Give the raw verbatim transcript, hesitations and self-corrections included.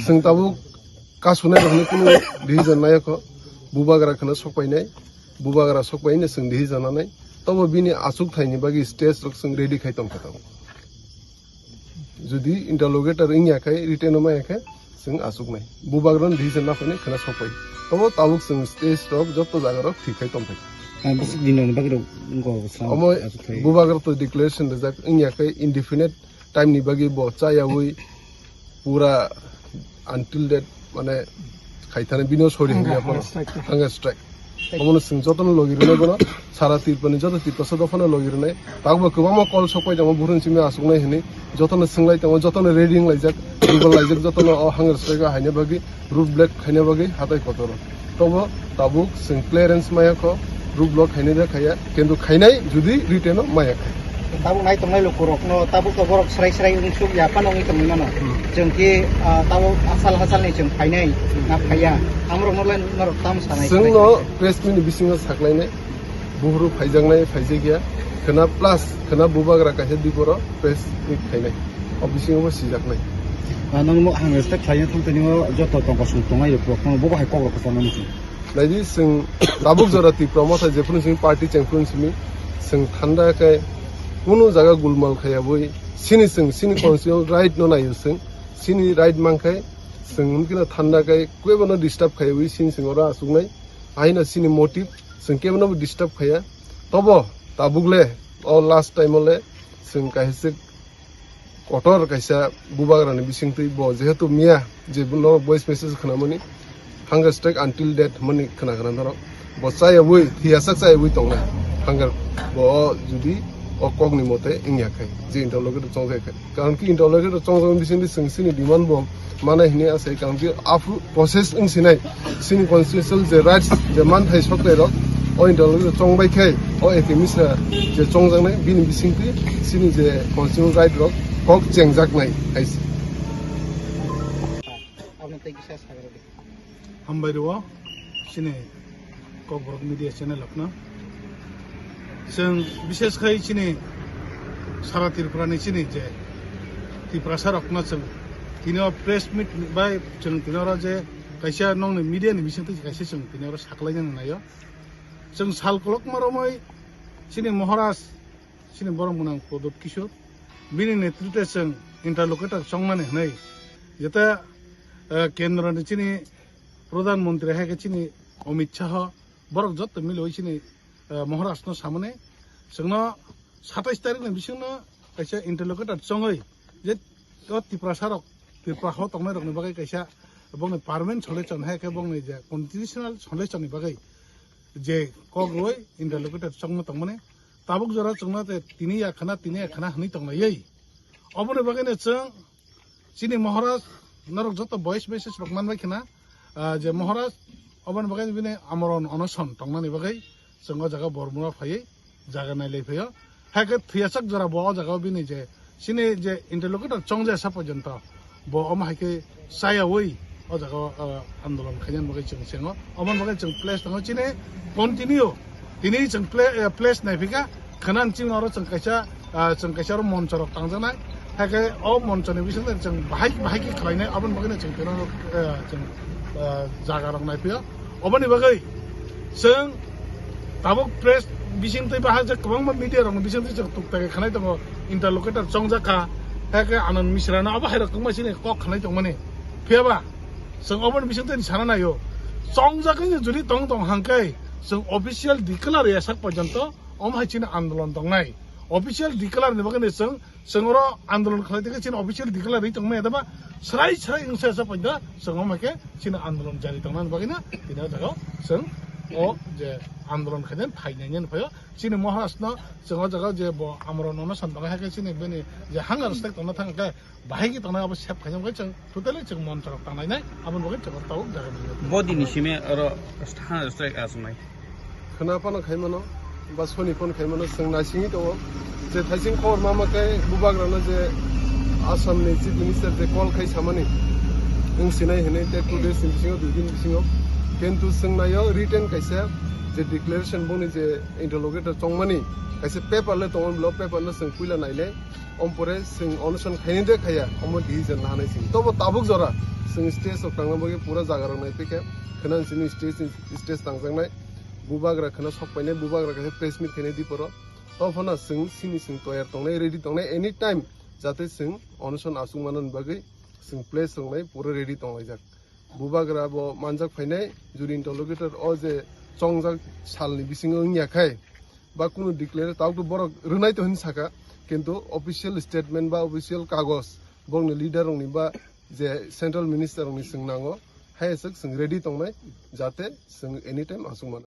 Chwng tabuk kasunai rokni kunu decision nai kho. Bubagra kheno sokpainai, bubagra sokpaino chwng decision nanai. Tobo bini achuk thaini bagwi stage rok chwng ready khai tongkha tabuk. Jodi interlocutor wngya khai, written o maya khai, chwng achuknai. Bubagrano decision naphani kheno sokpai. Tobo tabuk chwng stage rok joto jaga rok thik khai tongphai. Ah, bwswk dinirokni bagwi rok wngkha bwswk Omo achuk khai. Bubagra to declaration rijak wngya khai indefinite time ni bagwi bo chayawi pura until that mane khaithani bino sorry Hunger, hwnwi hunger aphano strike. Hunger strike. Omono chwng jotono logi rwnai bono sara Tripurani joto Tiprasa dophano logi rwnai. Takbo kwbangma call sokpai tongo buhrung simi aswknai hwnwi jotono swnglaui tongo, jotono ready wnglaijak, double laijak, jotono o hunger strike o haina bagwi, road block khaina bagwi hatai kotoro. Tobo tabuk chwng clearance maya kho, road block khainai da khaya, kintu khainai jodi written o maya khai. Tabuk nai tongnai lukurokno, tabuk to borok srai srai wngsuk ya phano wngwi tongwi mano. Hmm. Chwng khe, ah, tabuk asal hasalni chwng phainai, na phaiya. Amrokno le norok tamo sanai Chwngno sanai. Press meet ni bisingo saklainai, buhuru phaijaknai, phaijakya, khwna plus, khwna bubagra kaisa diboro press meet khainai. O bisingo bo sijaknai. Ah, nang mo hang respect khlaina thang tani o joto tongkosong tongnai rok, bobo hai kok rok kwchangmani chwng. Naidi chwng tabuk jora Tipra Motha jephuru simi party chengphuru simi chwng thanda khe kunu jaga gulmal khayabwi sini chwng sini constitutional right no naio chwng sini right mankhai chwng hwnkhe no thanda khe kebono disturb khayabwi sini chwng oro achuknai aino sini motive chwng kebono bo disturb khaya tobo tabuk le o last time o le chwng kaisa kotor kaisa bubagrani bisingtwi bo jehetu miya je norok voice message khwnamani hunger strike until death hwnmani khwna khwna norok bo chayabwi thiyasak chayabwi tongnai hunger bo o jodi o kokni mote wngya khai je interlocutor chongjak khai karon ki interlocutor chongjak bisingtwi chwng chini demand bo manai hwnwi asai karon ki aphuru process wngsinai chini constitutional je rights je manthai soknairok o interlocutor chongbai khai o eke misa je chongjaknai bini bisingtwi chini je constitutional right rok kok chengjaknai hai se. Hambai rwo chini Kokborok media channel rokno. Chwng bishes khai chini sara Tripura ni chini je Tiprasa rokno chwng tini o press meet bai chwng tini oro je kaisa nongni media ni bisingtwi kaisa chwng tini oro saklainani naio. Chwng sal kolokma romwi chini Maharaj chini borok mwnang Pradyot Kishore bini netritwe chwng interlocutor chongmani hwnwi jeta, eh, kendro ni chini Pradhan Mantri hai khe chini Amit Shah borok joto milwi chini, eh, Maharaj no samani chwngno satais tarikh ni bisingno kaisa interlocutor chongwi je o Tiprasa rok Tripura ho tongnai rokni bagwi kaisa bongni permanent solution hai khe bongni je constitutional solution ni bagwi je kok rwui interlocutor chongma tongmani tabuk jora chwngno je tini ya khwna tini ya khwna hwnwi tonglaiwi oboni bagwino chwng chini Maharaj norok joto voice message rok manbai khwna, ah, je Maharaj oboni bagwi bini amorno onoson tongnani bagwi chwng o jaga Bormura phaiwi jaga nailai phaio. Hai khe thwiyasak jora bo o jaga o bini je chini je interlocutor chongjaya sa porjonto bo omo hai khe chayaui o jaga o, ah, andolon khainani bagwi chwng sengo. Omo bagwi chwng place tongo chini continue tini chwng pla-, eh, place naiphika khwnan chini oro chwng kaisa, ah, chwng kaisa oro moncho rok tangjaknai. Hai khe o moncho ni bisingtwi chwng bahai bahai khe khlainai aboni bagwi chwng tino, eh, chwng, ah, jaga rok naiphio. Oboni bagwi chwng tabuk press bisingtwi bahai je kwbangma media rokni bisingtwi chwng tukta khe khanai tongo, interlocutor chongjak kha, hakhe Anand Misra no abo hai rok tongma sini kok khanai tongmani. Phiya ba chwng oboni bisingtwi sana naio, chongjak wngya jodi tong tong hangkhe chwng official declare ya sak porjonto omo hai chini andolon tongnai. Official declare ni bagwi chwng Chwng oro andolon khlai tongkhe chini official declare ri tongmani adama srai srai wngsa sa paida chwng omo khe chini andolon jari tongnani bagwi no tini o jaga o chwng o je andolon khainani phainani phaio chini Maharaj no chwng o jaga o je bo amorno no san tongo hai khe chini bini je hunger strike tongna thang khe bahai khe tongna abo sep khainani bagwi chwng totally chwng moncho rok tanglainai aboni bagwi chwng o tabuk jaga nangya. Bo dini simi oro hunger strike achuknai. Khwna phano khai mano, ba soni phano khai mano, chwng naisingwi tongo. Je thaising khobor ma ma khe bubagrano je Assam ni Chief Minister je call khai samani, wng sinai hinwi tei two days ni bisingo, dui din bisingo. Kintu chwng naio written kaisa je declaration boni je interlocutor chongmani, Kaisa paper le tongo, blo paper no chwng puila naile, ompore chwng onoson khaini de khaya, omo decision lahanai chwng. Tobo tabuk jora chwng stage rok tangna bagwi pura jaga rok naiphikha, khwna chini stage, stage tangjaknai, bubagra khwna sok painai, bubagra kaisa press meet khainai diporo. Tophano chwng sini chwng toyar tongnai, ready tongnai, anytime jate chwng onoson aswk manani bagwi chwng place tongnai, pura ready tonglaijak. Bubagra bo manjak phainai, juri interlocutor o je chongjak salni bisingo wngya khai, ba kunu declare tabuk borok rwnai to hin saka, kintu official statement ba official kagoj bokni leader rokni ba je central minister rokni chwng nango, hai aswk chwng ready tongnai, jate chwng anytime aswk man.